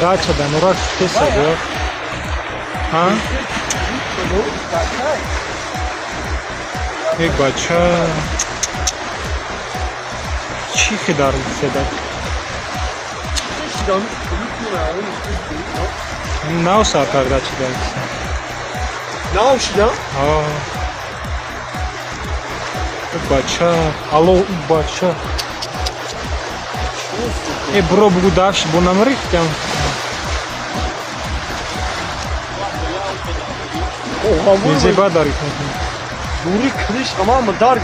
Дача да нурак сухтеса бё. Ҳа? Э, бача. Чӣ хидар седа? Нав сар карда чида. Нав шида? Ҳа. Э, бача, алло, бача. Э, бро, бугу давши бо намрихтям. Мезеба дарих мекунӣ. Дури криш ҳамама дар.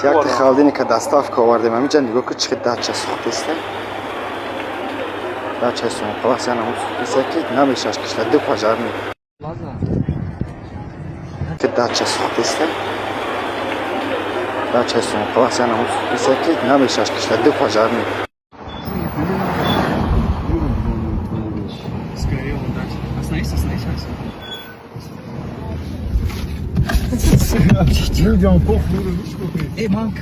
Якта холодильника доставка овардем. Ҳаминҷа нигоҳ ку, чӣ дача сӯхтеста. Дачаи Сомоқалас янам сӯхтеста, ки намешаш кишта, ду пожарный. Ки дача сӯхтеста. Дачаи Сомоқалас янам сӯхтеста, ки намешаш кишта, ду пожарный. Сгорела дача. Остановись, остановись, остановись. Людям похуй. Эй, мамка.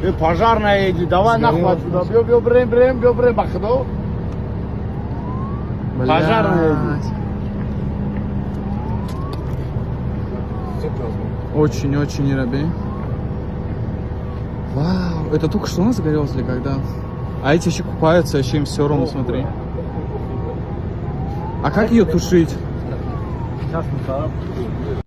Э, пожарная иди, давай нахуй отсюда. Бё, бё, брем, брем, бё, брем, бахдо. Пожарная иди. Очень-очень не робей. Вау, это только что у нас загорелось или когда? А эти еще купаются, вообще им все равно, смотри. А как ее тушить? Сейчас мы.